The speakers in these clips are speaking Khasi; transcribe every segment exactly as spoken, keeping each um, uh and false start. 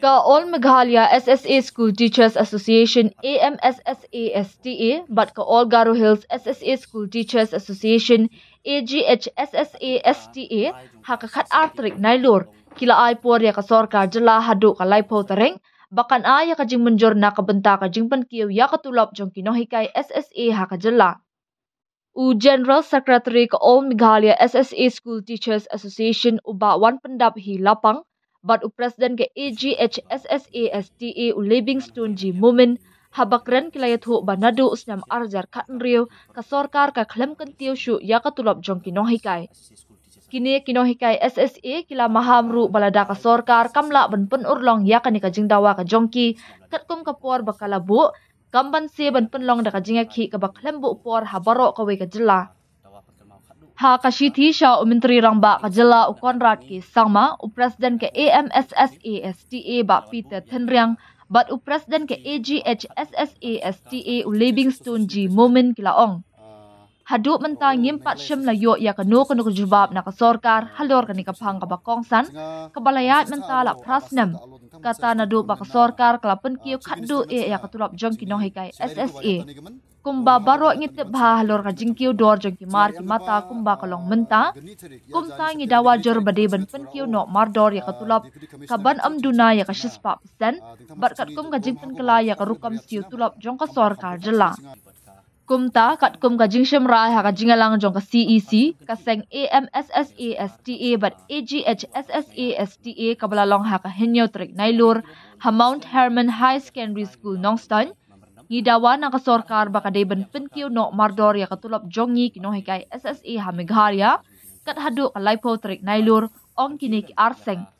Ka All Meghalaya S S A School Teachers Association, A M S S A S T A, bad ka All Garo Hills S S A School Teachers Association, A G H S S A S T A, ha ka khatar tarik Nailur, ki la ai por ïa ka sorkar jylla haduh ka laiphew tarik, ba kan ai ïa ka jingmynjur na ka bynta ka jingpynkiew ïa ka tulop jong ki nonghikai S S A ha ka jylla. U General Secretary ka All Meghalaya S S A School Teachers Association, u Bah Wanpyndap Hi Lapang, bad u President ka A G H S S A S T A, u Livingstone G Momin, haba kren ki la ïathuh ba naduh u snem arhajar khathynriew, ka sorkar ka khlem kyntiew shuh ïa ka tulop jong ki nonghikai. Kine ki nonghikai S S A ki la maham ruh ba lada ka sorkar kam lah ban pynurlong ïa kane ka jingdawa ka jong ki, katkum ka por ba ka la buh, kam banse ban pynlong da ka jingïakhih kaba khlem buh por ha baroh kawei ka jylla. Ha ka shithi sha u Myntri Rangbah ka jylla, u Conrad K Sangma, u President ka A M S S A S T A, Bah Peter Thenriang, bad u President ka A G H S S A S T A, u Livingstone G Momin, ki la ong, haduh mynta ngim pat shym la ïoh ïa kano kano ka jubab na ka sorkar halor kane ka phang kaba kongsan, kaba la ïaid mynta la phra snem. Kata naduh ba ka sorkar ka la pynkiew khatduh eh ïa ka tulop jong ki nonghikai S S A. Kumba baroh ngi tip bha halor ka jingkiew dor jong ki mar ki mata kumba ka long mynta, kumta ngi dawa jur ba dei ban pynkiew noh mardor ïa ka tulop, kaban ym duna ïa ka shispah percent, bad katkum ka jingpynkylla ïa ka rukom siew tulop jong ka sorkar jylla. Kumta, katkum ka jingshim rai ha ka jingïalang jong ka C E C, ka seng A M S S A S T A bad A G H S S A S T A, kaba la long ha ka hynñiew tarik Nailur ha Mount Hermon High Secondary School, Nongstoiñ, ngi dawa na ka sorkar ba ka dei ban pynkiew noh mardor ïa ka tulop jong ngi ki nonghikai S S A ha Meghalaya, kat haduh ka laiphew tarik Nailur, ong kine ki ar seng.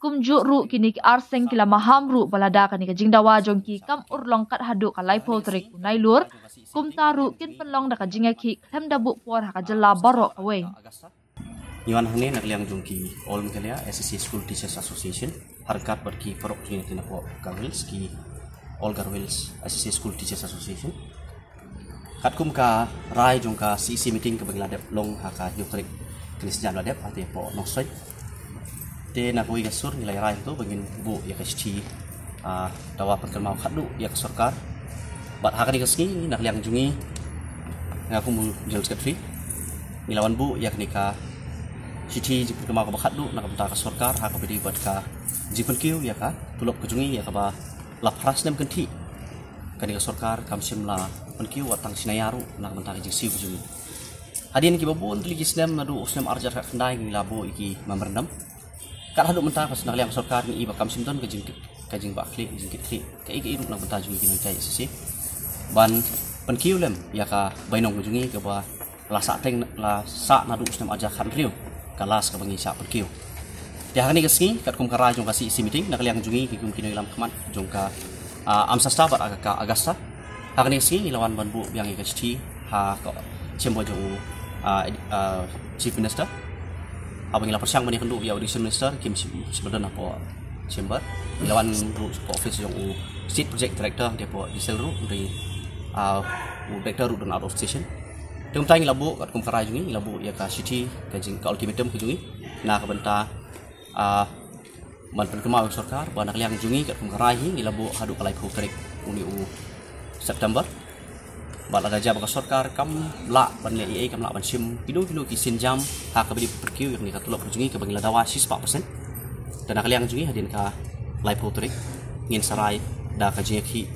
Kumjuh ruh kine ki ar seng ki la maham ruh ba lada kane ka jingdawa jong ki kam urlong kat haduh ka laiphew tarik u Nailur, kumta ruh kin pynlong da ka jingïakhih khlem da buh por ha ka jylla baroh kawei. Ngi wan hangne na ka liang jong ki All Meghalaya S S A School Teachers Association, ha ryngkat bad ki paralok jong ngi na pdeng Garo Hills, ki All Garo Hills S S A School Teachers Association. Katkum ka rai jong ka C E C meeting kaba ngi la dep long ha ka hynñiew tarik kane ka sngi ba la dep, ha te pdeng Nongstoiñ. Te na kawei ka sur ngi la rai hangto ba ngin buh ïa ka shithi, ah, dawa pynkynmaw khatduh ïa ka sorkar. Bad ha kane ka sngi na ka liang jong ngi, nga kum u General Secretary, ngi la wan buh ïa kane ka shithi jingpynkynmaw kaba khatduh na ka bynta ka sorkar ha kaba ïadei bad ka jingpynkiew ïa ka tulop ka jong ngi, ïa kaba la phra snem kynthih kane ka sorkar kam shym la pynkiew wat tang shi naya ruh na ka bynta ka jingsiew ka jong ngi. Hadien kiba bun tylli ki snem, naduh u snem arhajar khatkhyndai ngi la buh ïa ki memorandum. Kat haduh mynta, pat na ka liang sorkar ngi i ba kam shym don ka jingkit, ka jingbakla, ka jingkitkhlieh kaei kaei ruh na ka bynta jong ngi ki nonghikai S S A ban pynkiew lem ïa ka bainong ka jong ngi kaba la sah teng, la sah naduh u snem arhajar khathynriew, ka last kaba ngi shah pynkiew. Te ha kane ka sngi, katkum ka rai jong ka C E C meeting, na ka liang jong ngi ki kum ki nongïalam khmat jong ka, ah, AMSA STAR bad ka, ka AGASTA, ha kane ka sngi ngi la wan ban buh biang ïa ka shithi ha ka chamber jong u, ah, ed-, ah, Chief Minister. Haba ngi la pyrshang ban ïakynduh ïa u Education Minister, kim shym, shym don hapoh chamber. Ngi la wan ruh sha office jong u State Project Director, te hapoh D C L ruh, u dei, ah, u Director ruh don out of station. Te kumta ngi la buh, katkum ka rai jong ngi, ngi la buh ïa ka shithi, ka jing, ka ultimatum ka jong ngi na ka bynta, ah, ban pynkynmaw ïa ka sorkar ba na ka liang jong ngi, katkum ka rai hi, ngi la buh haduh ka laiphew tarik une u September. Bad lada jia ba ka sorkar kam lah ban leh ei ei, kam lah ban shim kino kino ki sienjam ha kaba ïadei bad ka pynkiew ïa kane ka tulop ka jong ngi kaba ngi la dawa shispah percent, te na ka liang jong ngi hadien ka laiphew tarik ngin sa rai da ka jingïakhih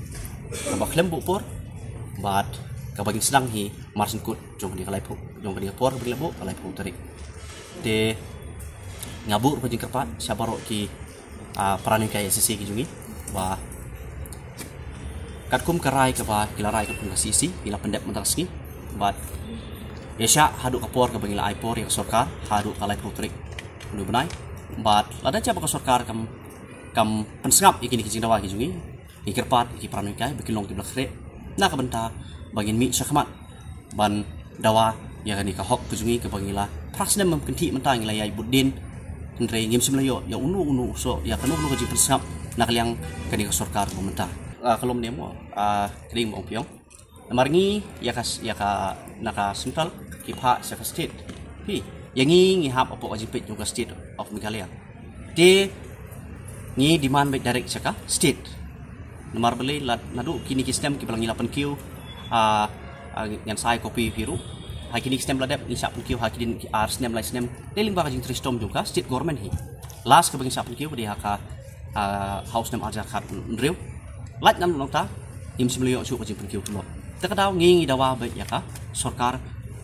kaba khlem buh por bad kaba ngin sdang hi marjan court jong kane ka laiphew, jong kane ka por kaba ngi la buh, ka laiphew tarik. Te nga buh ruh ka jingkyrpad sha baroh ki, ah, para nonghikai S S A ki jong ngi ba katkum ka rai kaba ki la rai katkum ka C E C, ki la pyndep mynta ka sngi, bad ïa shah haduh ka por kaba ngi la ai por ïa ka sorkar haduh ka laiphew tarik une u bnai. Bad lada jia ba ka sorkar kam, kam pynsngap ïa kine ki jingdawa ki jong ngi, ngi kyrpad ïa ki para nonghikai ba kin long kiba la khreh na ka bynta ba ngin mih shakhmat ban dawa ïa kane ka hok ka jong ngi kaba ngi la phra snem bym kynthih mynta ngi la ïai bud dien, hynrei ngim shym la ïoh ïa uno uno u soh ïa kano kano ka jingpynsngap na ka liang kane ka sorkar ba mynta. Ah, ka lum ne mo, ah, ka dei ba ong phi ong. Namar ngi ïa ka, ïa ka, na ka central ki phah sha ka state. Phi, ïa ngi ngi hap hapoh ka jingpeit jong ka State of Meghalaya. Te Ngi demand beit direct sha ka state. Namar balei lada naduh kine ki snem kiba la ngi la pynkiew, ah, ah, ngan sa ai copy ïa phi ruh. Ha kine ki snem ba la dep ngi shah pynkiew ha ki dien ki ar snem lai snem. Dei lyngba ka jingtrei shitom jong ka state government hi. Last kaba ngi shah pynkiew ka dei ha ka, ah, ha u snem arhajar khathynriew. Lait ngan nangta ngim shym la ïoh shuh ka jingpynkiew tulop. Te ka daw ngi ngi dawa beit ïa ka sorkar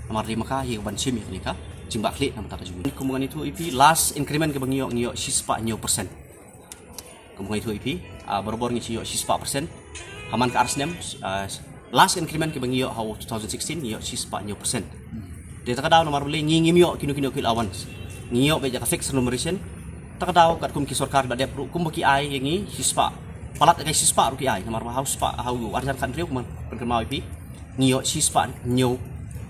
namar dei ma ka hi ban shim ïa kane ka jingbakla na bynta ka jong ngi. Kumba ngan ïathuh ïa phi, last increment kaba ngi ïoh, ngi ïoh shispah hynñiew percent. Kumba ngan ïathuh ïa phi, ah, barabor ngi ïoh shispah percent. Ha man ka ar snem, ah, last increment kaba ngi ïoh ha u two thousand sixteen ngi ïoh shispah hynñiew percent. Te ta ka daw namar balei ngi ngim ïoh kino kino ki allowance. Ngi ïoh beit ïa ka fixed remuneration. Ta ka daw katkum ki sorkar ba dep ruh kumba ki ai ïa ngi shispah, palat ka shispah ruh ki ai namar ba ha u spah, ha u arhajar khathynriew kumba pynkynmaw ïa phi, ngi ïoh shispah hynñiew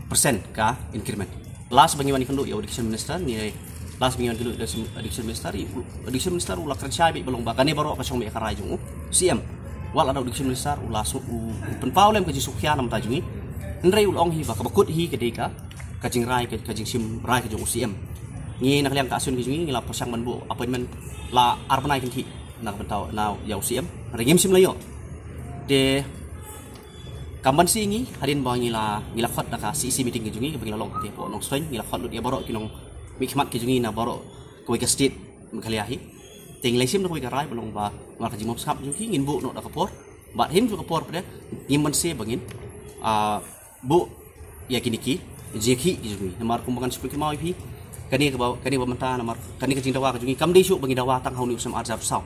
percent ka increment. Last ba ngi wan ïakynduh ïa u education minister, ngi last ba ngi wan ïakynduh ïa u education minister, i u education minister u la kren shai beit ba long ba kane baroh ka shong beit ïa ka rai jong u C M. Wat la da u education minister u la shu, u, u pynpaw lem ka jingsngewkhia na bynta jong ngi. Hynrei u la ong hi ba kaba kut hi ka dei ka, ka jingrai, ka, ka jingshim rai ka jong u C M. Ngi na ka liang ka association ka jong ngi ngi la pyrshang ban buh appointment la ar bnai kynthih na ka bynta na ïa u C M. Hynrei ngim shym la ïoh. Te kam ban sih ngi, hadien ba ngi la, ngi la khot da ka C E C meeting ka jong ngi kaba ngi la long ka te hapoh Nongstoiñ, ngi la khot lut ïa baroh ki nongmihkhmat ki jong ngi na baroh kawei ka state Meghalaya hi. Te ngi la shim da kawei ka rai ba long ba namar ka jingmut sngap jong ki ngin buh noh da ka por. Bad hynrei ka por pat ngim ban sih ba ngin, ah, buh ïa kine ki jingkhih ki jong ngi. Namar kumba ngan shu pynkynmaw ïa phi, kane kaba, kane ba mynta namar kane ka jingdawa ka jong ngi kam dei shuh ba ngi dawa tang ha une u snem arhajar saw.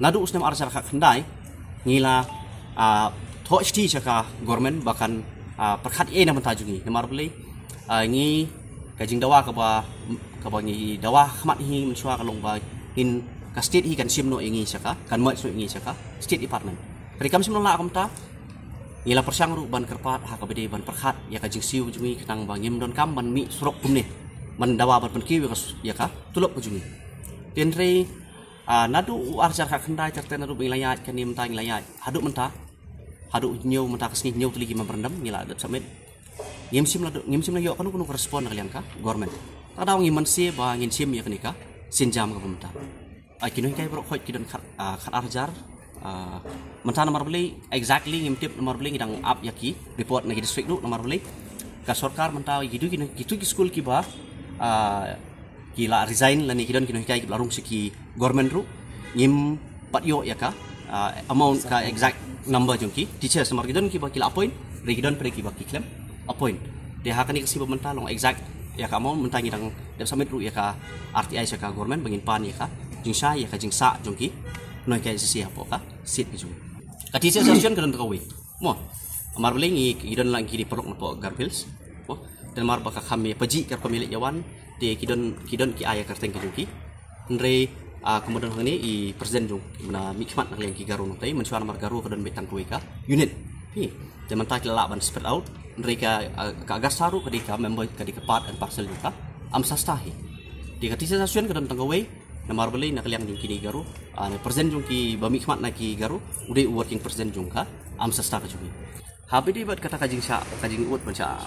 Naduh u snem arhajar khatkhyndai ngi la, ah, thoh shithi sha ka government ba kan, ah, pyrkhat ei na bynta jong ngi. Namar balei, ah, ngi ka jingdawa kaba, kaba ngi dawa khmat hi mynshuwa ka long ba ngin ka state hi kan shim noh ïa ngi sha ka, kan merge noh ïa ngi sha ka state department. Hynrei kam shym la lah kumta. Ngi la pyrshang ruh ban kyrpad ha kaba dei ban pyrkhat ïa ka jingsiew jong ngi khnang ba ngim donkam ban mih surok kumne ban dawa ban pynkiew ïa ka, ïa ka tulop ka jong ngi. Hynrei, ah, naduh u arhajar khatkhyndai ter ter naduh ba ngi la ïaid kane mynta ngi la ïaid haduh mynta, haduh hynñiew mynta ka sngi hynñiew tylli ki memorandum ngi la dep submit. Ngim shym la, ngim shym la ïoh kano kano ka respond na ka liang ka government. Ta ka daw ngim ban sih ba ngin shim ïa kane ka sienjam kaba mynta. Ai, ki nonghikai baroh khoit ki don khat, ah, khat arhajar. Ah, mynta namar balei exactly ngim tip namar balei ngi dang ap ïa ki report na ki district ruh namar balei ka sorkar mynta ïa kitu ki, kitu ki skul kiba, ah, ki la resign lane ki don ki nonghikai kiba la rung sha ki government ruh ngim pat ïoh ïa ka, ah, amount ka exact number jong ki teachers namar ki don kiba ki la appoint, hynrei ki don pat kiba ki khlem appoint. Te ha kane ka sngi ba mynta long exact ïa ka amount mynta ngi dang dep submit ruh ïa ka R T I sha ka government ba ngin pan ïa ka jingshai ïa ka jingsah jong ki nonghikai S S C hapoh ka seat ka jong ngi. Ka Teachers Association ka don tang kawei. Mo. Namar balei ngi, ngi don lang ki dei paralok napoh Garo Hills. Mo. Te namar ba ka kham ïa pajih ka rukom ïa leit ïa wan te ki don, ki don ki ai ïa ka kyrteng ka jong ki. Hynrei, ah, kumba don hangne i president jong, kumba mihkhmat na ka liang ki Garo nangtai, mynshuwa namar Garo ka don beit tang kawei ka unit. Hi. Te mynta ki la lah ban spread out. Hynrei ka, ah, ka AGASTA ruh ka dei ka member, ka dei ka part and parcel jong ka AMSASTA hi. Te ka Teachers Association ka don tang kawei namar balei na ka liang jong kine Garo, ah, na president jong kiba mihkhmat na ki Garo u dei u working president jong ka AMSASTA ka jong ngi. Haba ïadei bad kata ka jingshah, ka jingud ban shah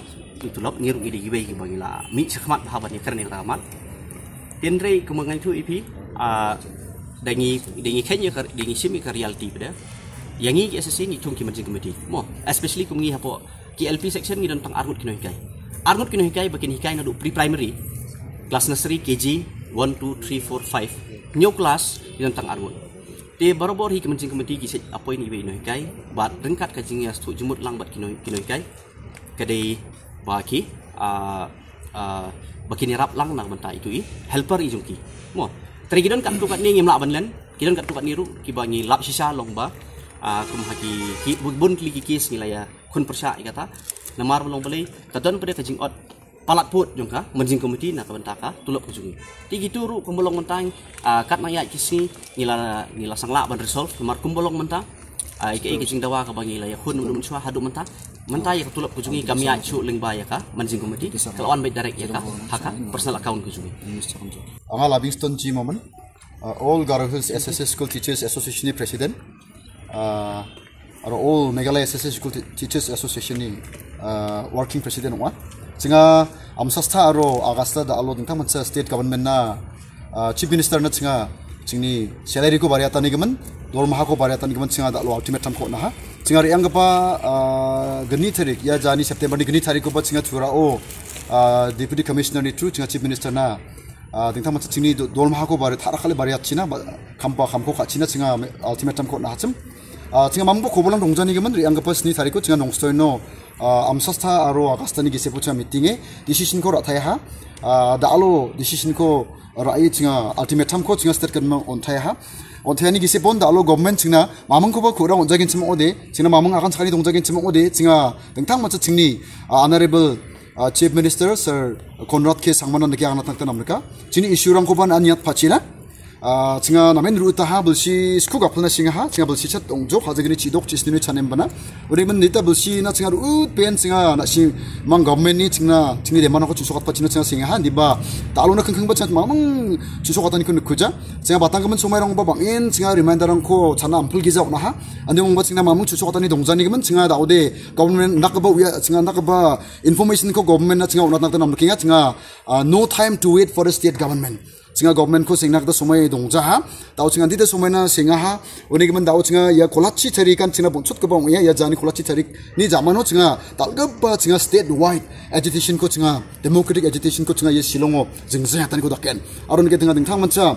tulop, ngi ruh ngi dei kiwei kiba ngi la mih shakhmat bha ban ïakren ïa kata ka mat. Hynrei kumba nga ïathuh ïa phi, ah, da ngi, da ngi kheiñ ïa ka, da ngi shim ïa ka reality pat. Ïa ngi ki S S C ngi thung ki managing committee. Mo, especially kum ngi hapoh ki L P section ngi don tang arngut ki nonghikai. Arngut ki nonghikai ba kin hikai naduh pre-primary, class nursery, K G, one, two, three, four, five. Hynñiew class ngi don tang arngut. Te barabor hi ki managing committee ki sa appoint iwei i nonghikai bad ryngkat ka jingïasngewthuh jingmut lang bad ki nong, ki nonghikai ka dei ba ki, ah, ah, ba kin ïarap lang na ka bynta itu i helper i jong ki. Mo, te ki don katto katne ngim lah ban len, ki don katto katne ruh kiba ngi lap shisha long ba, ah, kum ha ki, ki bun tylli ki case ngi la ïakhun pyrshah ïa kata. Namar ba long balei ka don pat ka jingot palat pud jong ka managing committee na ka bynta ka tulop ka jong ngi. Te kitu ruh kumba long mynta, ah, katba ngi ïaid ki sngi ngi la, ngi la sanglah ban resolve namar kumba long mynta, ah, ïa ka, ïa ka jingdawa kaba ngi la ïakhun mynta mynta haduh mynta. Mynta ïa ka tulop ka jong ngi kam ïaid shuh lyngba ïa ka managing committee, ka la wan beit direct ïa ka ha ka personal account ka jong ngi. Nga Livingstone G Momin, uh, All Garo Hills S S A School Teachers Association President. Uh, aro All Meghalaya S S A School Te-, Teachers Association ni, uh, Working President wa. Jong nga AMSASTA aro AGASTA da alo dingtang mynta state government na, uh, Chief Minister na jong nga Chingni salary ko bariatan ni gimen, dormaha ko bariatan ni gimen chinga da lo ultimatum ko naha. Chinga riang kapa, ah, gni tarik, ya jani September ni gni tarik ko ba chinga thura o, ah, Deputy Commissioner ni through, chinga Chief Minister na, ah, dingthang macha chingni do-, dormaha ko bari, thara kali bariat china, ba, kampa kamko ka china, chinga ultimatum ko naha chim. Ah, chinga mambo ko bolang dongja ni gimen, riang kapa sni tarik ko chinga nongstoi no, ah, amsasta aro August ni gise po chinga meeting e, decision ko rathai ha, ah, da lo decision ko rai chinga ultimatum ko chinga state kan ma onthai ha. Onthai ni gise pon da lo government chinga mamang ko ba ko rang onjagin chimo ode, chinga mamang akan sakani dongjagin chimo ode, chinga dingthang macha chingni, ah, Honorable, ah, Chief Minister Sir Conrad K Sangma na naki anat nang tanam naka. Chini issue rang ko ban aniat pachina. Ah, chinga namen ru taha belsi sku gapel na singa ha, chinga belsi chat ong jok ha jagini chidok chisni chanem bana. Uri men nita belsi na chinga ru pen chinga na si mang government ni chinga chingni de mana ko chusok atpa china chinga singa ha, di ba ta lo na kengkeng ba chinga mamang chusok atan ko nukuja. Chinga batang kemen somai rang ba bang in chinga reminder rang ko chana ampul gija na ha. Andi mong ba chinga mamang chusok atan ni dongja ni kemen chinga da ode government nak ba uya chinga nak ba information ko government na chinga unat nak tanam kinga chinga, ah, no time to wait for the state government. Chinga government ko singna kata somai dongja ha. Tao chinga dite somai na singa ha. Uni gimen tao chinga ya kolachi chari kan chinga bonsut ke bang ya, ya jani kolachi chari ni jamano chinga talgap ba chinga statewide agitation ko chinga democratic agitation ko chinga ya Shillong o jingzaya tani ko daken. Aron ke tengah dingthang mancha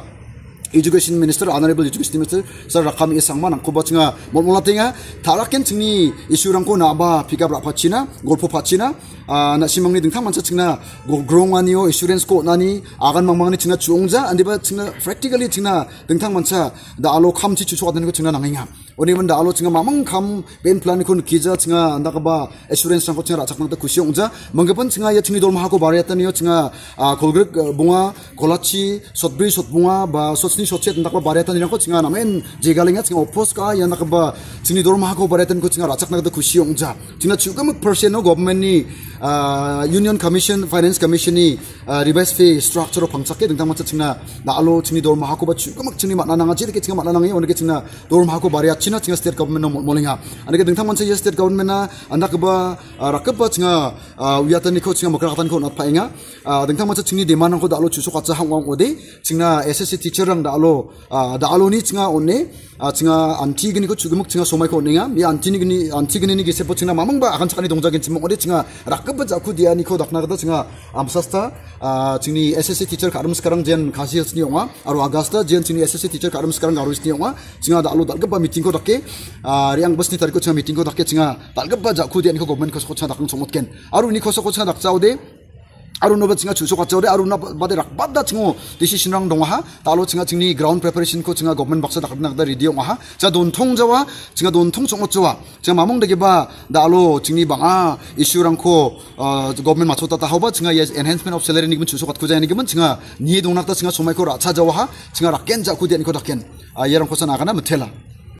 Education Minister, Honorable Education Minister, Sir Rakkam A Sangma nang ko ba chinga mol mola tenga tharaken chingni issue rang ko na ba pick up ra pachina, golpo pachina, ah, na simang ni dingthang mancha chingna go grong ani o insurance ko nani agan mangmang ni chingna chuongja andi ba chingna practically chingna dingthang mancha da alo kham chi chusok atan ko chingna nanginga. Oni man da alo chingna mamang kham pen plan ko kija chingna anda ka ba assurance rang ko chingna rachak nang ta khusi ongja. Manggapan chingna ya chingni dormaha ko bariatan yo chingna, ah, kolgrik, ah, bunga, kolachi, sotbri, sotbunga, ba sotsni sotset ndak ba bariatan rang ko chingna namen jegalinga chingna opos ka ya ndak ba chingni dormaha ko bariatan ko chingna rachak nang ta khusi ongja. Chingna chuka mak percent no government ni, ah, Union Commission, Finance Commission ni, ah, revised pay structure o phangchak ke dingthang mancha chingna da alo chingni dormaha ko ba chuka mak chingni matna nanga chiri ke chingna matna nanga ya oni ke chingna dormaha ko bariat china chingna state government no mo-, molinga. Ani ke dingthang mancha ya state government na anda ke ba, ah, rakap ba chingna, ah, uyatan ni ko chingna makrakatan ko nat painga. Ah, dingthang mancha chingni demand ko da alo chusok acha hang wang ode chingna S S C teacher rang da alo, ah, da alo ni chingna one, ah, chingna anti gini ko chugimuk chingna somai ko ninga. Ya anti ni gini, anti gini ni gise po chingna mamang ba akan chakani dongja gin chimong ode chingna rakap ba jaku dia ni ko dakna kata chingna amsasta, ah, chingni S S C teacher ka arum sekarang jen Khasi Hills ni onga, aro Augusta jen chingni S S C teacher ka arum sekarang Garo Hills ni onga, chingna da alo dalgap ba meeting ko dakke, ah, riang bas ni tarik ko chingna meeting ko dakke chingna dalgap ba jaku dia ni ko government ko sokot chingna dakang somot ken. Aro ni ko sokot chingna dak chau de, aro no ba chingna chusok chau de, aro na ba de rak ba da chingo decision rang dong ha, ta alo chingna chingni ground preparation ko chingna government baksa dak na da ready ong ha, cha don thong jawa, chingna don thong somot jawa. Chingna mamong dagi ba da alo chingni bang a issue rang ko, ah, government macho ta ta hau ba chingna ya enhancement of salary ni gimen chusok at kuja ni gimen chingna ni dong nak ta chingna somai ko racha jawa ha chingna raken ja ku dia ni ko daken. Ah, ya rang ko sana kana methela.